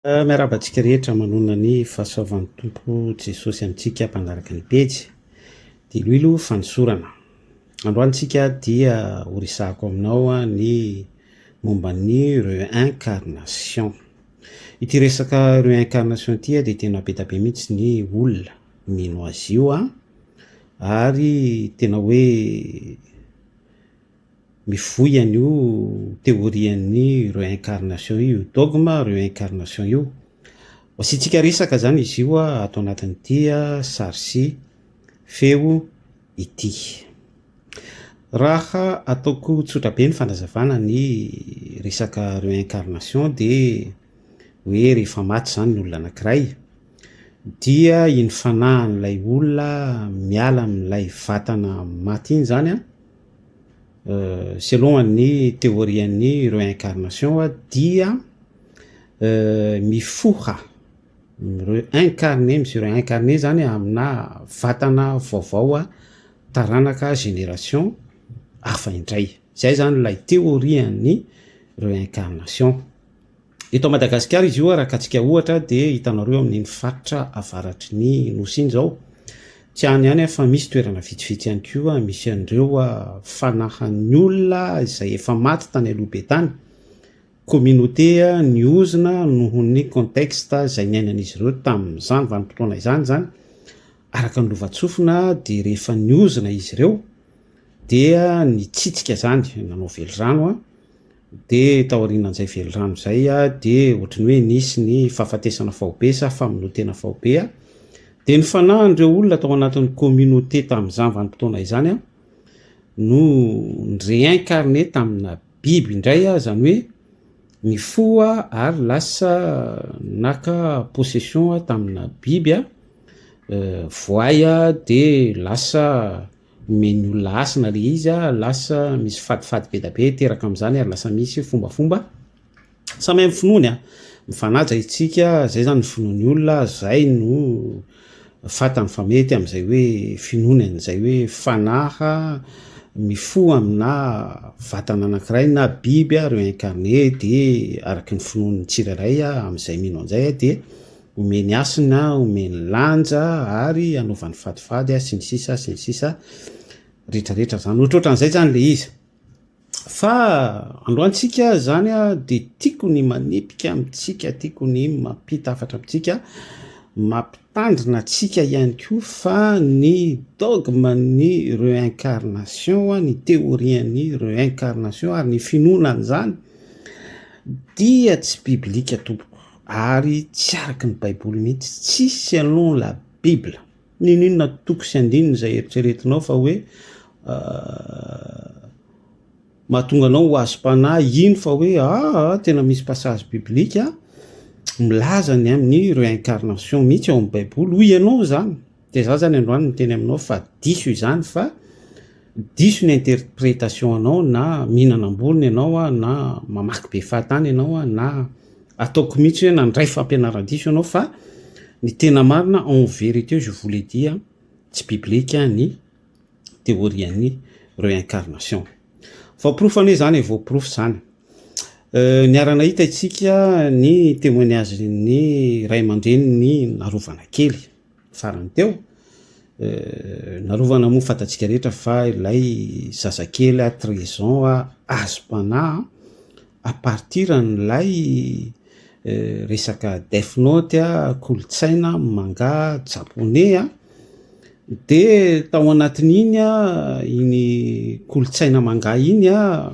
Miarahaba antsika rehetra manonona ny fahasoavan'ny Tompo Jesosy amintsika mpanaraka ny pejy. Diloilo fanosorana. Androany tsika dia ho resahako aminao ny momba ny réincarnation. Ity resaka réincarnation ity dia tena be da be mihitsy ny olona mino azy io ary tena hoe mivoy an'io théorie-n'ny réincarnation io, io dogme réincarnation io. Ho asiantsika resaka zany izy io ato anatin'ity sary sy feo ity. Raha ataoko tsotra be ny fanazavana ny resaka réincarnation de hoe rehefa maty zany ny olona anankiray dia iny fanahin'ilay olona miala amin'ilay vatana maty iny zany an, selon ny théorie-n'ny réincarnation dia mifoha, mi-réincarner, mi-se réincarner zany amina vatana vaovao taranaka génération hafa indray. Zay zany ilay théorie-n'ny réincarnation. Eto Madagasikara izy io raha katsika ohatra de hitanareo amin'iny faritra avaratry ny nosy iny zao, tsy any ihany fa misy toerana vitsivitsy ihany koa misy an'ireo fanahan'ny olona izay efa maty tany aloha be tany, communauté niozona noho ny contexte izay niainan'izy ireo tamin'izany vanim-potoana izany zany, araka ny lovantsofina de rehefa niozona izy ireo dia nitsitsika zany nanao velirano. De taorianan'izay velirano izay de ohatran'ny hoe nisy ny fahafatesana faobe sa famonoan-tena faobe de ny fanahin'ireo olona tao anatin'ny communauté tamin'izany vanim-potoana izany no ni-réincarné tamina biby indray zany hoe nifoha ary lasa naka possession tamina biby voay de lasa omen'ny olona hasina le izy a, lasa misy fadifady be da be teraka am'zany ary lasa misy fombafomba samy amin'ny finoany a, mifanaja itsika zay zany ny finoan'ny olona, zay no fantany fa mety am'zay hoe finoany an'izay hoe fanaha mifoha amina vatana anankiray na biby a réincarné de araky ny finoan'ny tsirairay am'zay mino an'izay de omeny hasina, omeny lanja ary anaovany fadifady sy ny sisa sy ny sisa rehetrarehetra zany, ohatrohatran'izay zany le izy. Fa androany tsika zany a de tiako ny manipika amintsika, tiako ny mampita hafatra amintsika, mampitandrina antsika ihany koa fa ny dogme ny réincarnation, ny théorie-n'ny réincarnation ary ny finoana an'izany dia tsy biblika tompoko ary tsy araky ny baiboly mihitsy, tsy selon la bible. N'inon'inona toko sy andininy zay eritreretinao fa hoe mahatonga anao ho azom-panahy ino fa hoe aa tena misy passage biblika milaza ny amin'ny réincarnation mihitsy ao amin'ny baiboly hoy ianao zany, de za zany androany miteny aminao fa diso izany fa diso ny interprétation anao na mihinana ambolony ianao a na mamaky be fahatany ianao a na ataoko mihitsy hoe nandray fampianaran-diso ianao fa ny tena marina en vérité je vous le dis tsy biblika ny théorie-n'ny réincarnation. Voaporofo anie zany e, voaporofo zany. Niara-nahita itsika ny témoignage-n'ny ray aman-dreniny narovana kely farany teo, narovana moa fantatsika rehetra fa ilay zazakely à 13 ans azom-panahy à partir an'ilay resaka Death Note kolontsaina manga japonais de tao anatin'iny a iny kolontsaina manga iny a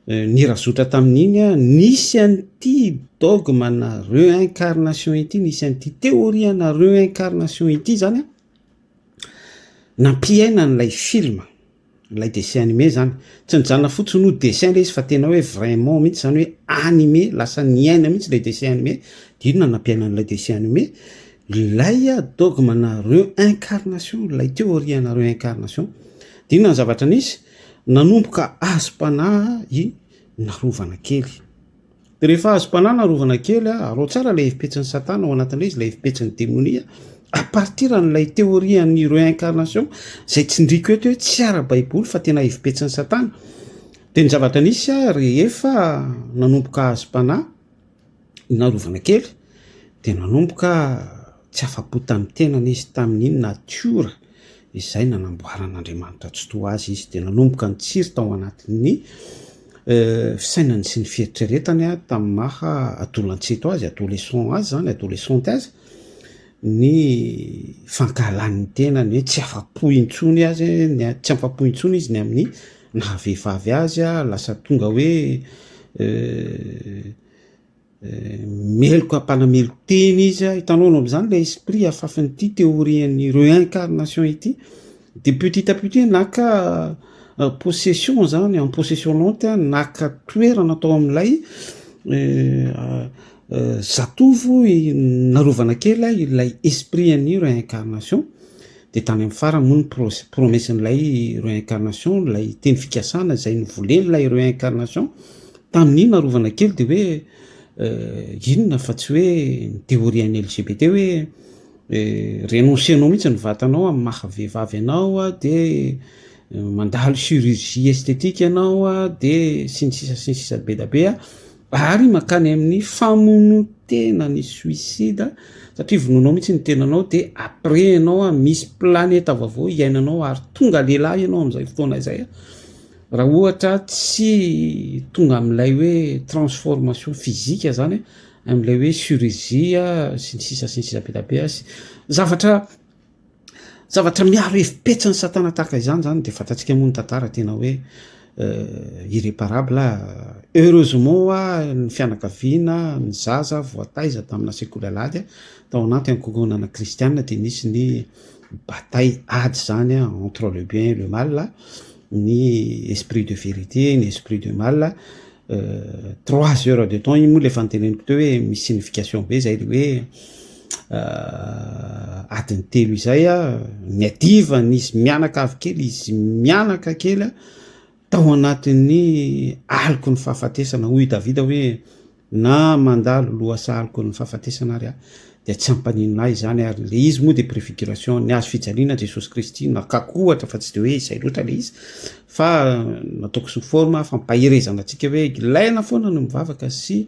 nirazotra tamin'iny a nisy an'ity dogme na réincarnation ity, nisy an'ity théorie na réincarnation ity zany a nampiaina an'ilay film, ilay dessin animé zany, tsy nijanona fotsiny ho dessin le izy fa tena hoe vraiment mihitsy zany hoe animé, lasa niaina mihitsy lay dessin animé. De inona nampiaina an'ilay dessin animé? Ilay dogme na réincarnation, ilay théorie na réincarnation. De inona ny zavatra nisy? Nanomboka azom-panahy i narovana kely. De rehefa azom-panahy narovana kely a, arao tsara le hevi-petsin'ny satana ao anatin'ilay izy, ilay hevi-petsin'ny demonia à partir an'ilay théorie an'ny réincarnation zay tsindriko eto hoe tsy ara-baiboly fa tena hevi-petsin'ny satana. De ny zavatra nisy a rehefa nanomboka azom-panahy Narovana kely dia nanomboka tsy afa-po tamin'ny tenany izy, tamin'ny natiora izay nanamboaran'Andriamanitra tsy toa azy izy, dia nanomboka nitsiry tao anatin'ny fisainany sy ny fieritreretany tamin'ny maha adolantsento azy, adolescent azy zany, adolescente azy, ny fankahalan'ny tenany hoe tsy afa-po intsony azy, ny tsy afa-po intsony izy ny amin'ny naha vehivavy azy, lasa tonga hoe Meloka mpanamelo-tena izy a, hitanao anao am'zany le esprit afafin'ity théorie-n'ny réincarnation ity, de petit à petit naka possession zany, en possession lente a, naka toerana tao amin'ilay zatovo narovana kely ilay esprit an'ny réincarnation, de tany amin'ny farany moa ny promesse-n'ilay réincarnation, ilay teny fikasana izay novolen'ilay réincarnation tamin'ny narovana kely de hoe inona fa tsy hoe ny théorie an'ny LGBT hoe renoncer-nao mihitsy ny vatanao amin'ny maha vehivavy anao a, de mandalo chirurgie esthétique ianao a, de sy ny sisa sy ny sisa be da be a, ary mankany amin'ny famonon-tena, ny suicide, satria vonoanao mihitsy ny tenanao, de après ianao a misy planeta vaovao iainanao ary tonga lehilahy ianao am'izay fotoana izay a, raha ohatra tsy tonga am'ilay hoe transformation physique zany, am'ilay hoe chirurgie sy ny sisa sy ny sisa be da be a, sy zavatra zavatra miaro hevi-petsy ny satana tahaka izany zany. De fantatsika moa ny tantara, tena hoe irréparable. Heureusement a, ny fianakaviana, ny zaza voataiza tamina sekoly alahady tao anaty ankohonana kristianina, de nisy ny bataille, ady zany a, entre le bien et le mal, ny esprit de vérité, ny esprit de mal, 3 heures de temps iny moa le fanoteneniko teo hoe misy signification be zay le hoe adiny telo izay a, ny adivany izy mianaka avy kely, izy mianaka kely a, tao anatin'ny aloky ny fahafatesana. Hoy Davida hoe na mandalo lohasaha aloky ny fahafatesana ary a, de tsy hampaninona ahy zany. Ary le izy moa de préfiguration ny azo fijaliana Jesosy Kristy, nakako ohatra fa tsy de hoe izay loatra le izy, fa nataoko sous forme fampaherezana atsika hoe ilaina foana no mivavaka sy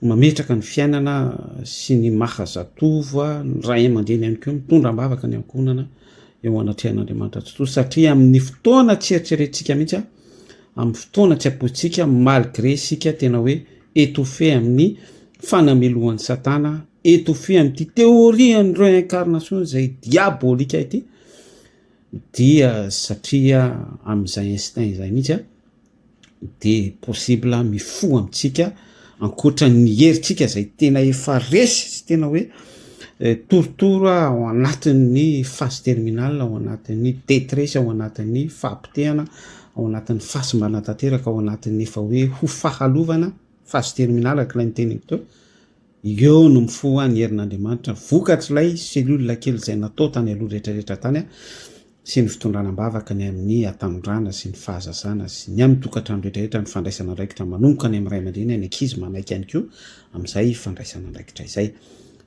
mametraka ny fiainana sy ny maha zatovo a, ny ray aman-dreny ihany koa mitondra am-bavaka ny ankohonana eo anatrehan'Andriamanitra tsitoha, satria amin'ny fotoana tsy eritreretintsika mihitsy a, amin'ny fotoana tsy ampoizitsika, malgré sika tena hoe étouffé amin'ny fanamelohan'ny satana, étouffé amin'ity théorie-n'ny réincarnation zay diabolika ity, dia satria am'izay instinct zay mihitsy a, de possible mifoha amitsika ankoatra ny heritsika zay tena efa resy sy tena hoe torotoro ao anatin'ny phase terminale, ao anatin'ny détresse, ao anatin'ny fahapotehana, ao anatin'ny fahasimbana tanteraka, ao anatin'ny efa hoe ho fahalovana, phase terminale araka ilay niteneniko teo. Eo no mifoha ny herin'Andriamanitra vokatr'ilay cellule kely zay natao tany aloha rehetrarehetra tany a, sy ny fitondrana am-bavaka ny amin'ny hatanorana sy ny fahazazana sy ny amin'ny tokantrano rehetrarehetra, ny fandraisana andraikitra manomboka any amin'ny ray aman-dreny, ny ankizy manaiky ihany koa amin'izay fandraisana andraikitra izay.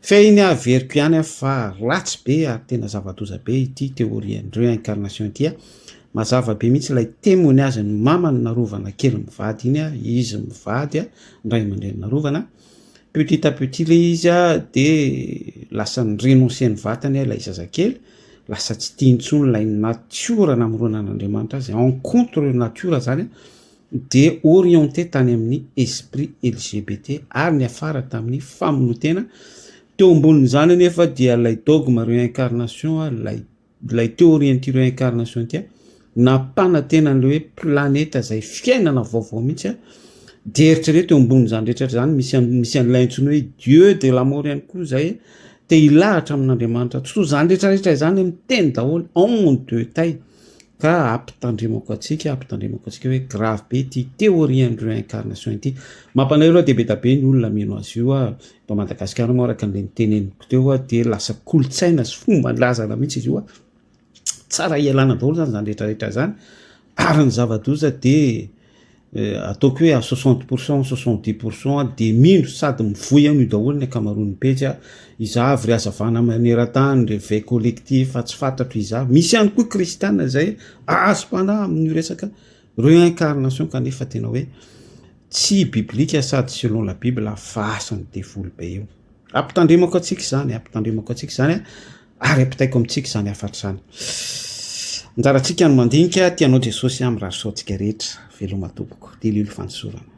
Fehiny, averiko ihany a, fa ratsy be ary tena zava-doza be ity théorie ny réincarnation ity a. Mazava be mihitsy ilay témoignage ny mamany narovana kely mivady iny a, izy mivady a, ny ray aman-dreny narovana, petit à petit le izy a, de lasa ny renoncer ny vatany a, ilay zazakely lasa tsy tia intsony ilay natiora namoronan'Andriamanitra azy, en contre nature zany a, de orienté tany amin'ny esprit LGBT ary ny afara tamin'ny famonotena. Teo ambonin'izany anefa dia lay dogme réincarnation a, lay théorie an'ity réincarnation ity a, nampanantena an'le hoe planeta zay fiainana vaovao mihitsy a. De eritrereto eo ambonin'izany rehetra zany misy an'ilay antsoina hoe dieu de l'amour ihany koa zay te hilahatra amin'Andriamanitra tsy toa zany rehetrarehetra izany, miteny daholo en détail. Ka ampitandremako atsika hoe grave be ty théorie ny réincarnation ity. Mampalahelo a, de be da be ny olona mino azy io a to Madagasikara moa, araka an'le niteneniko teo a, de lasa kolotsaina sy fomba nilazana mihitsy izy io a. Tsara ialana daholo zany rehetrarehetra zany. Ary ny zava-doza de ataoko hoe à 60%, 70% de mino sady mivoy an'io daholo ny ankamaroan'ny pejy a, izavy ry hazavana maneran-tany, réveil collectif fa tsy fantatro izavy. Misy ihany koa kristiana zay azom-panahy amin'io resaka réincarnation, kanefa tena hoe Tsy biblika sady selon la bible fa asan'ny devoly be io. Ampitandremako antsika izany, ampitandremako antsika izany ary ampitaiko amintsika izany hafatra izany. Anjarantsika no mandinika, tia anao Jesosy aho, mirary soa antsika rehetra. Veloma tompoko. Dililo fanosorana.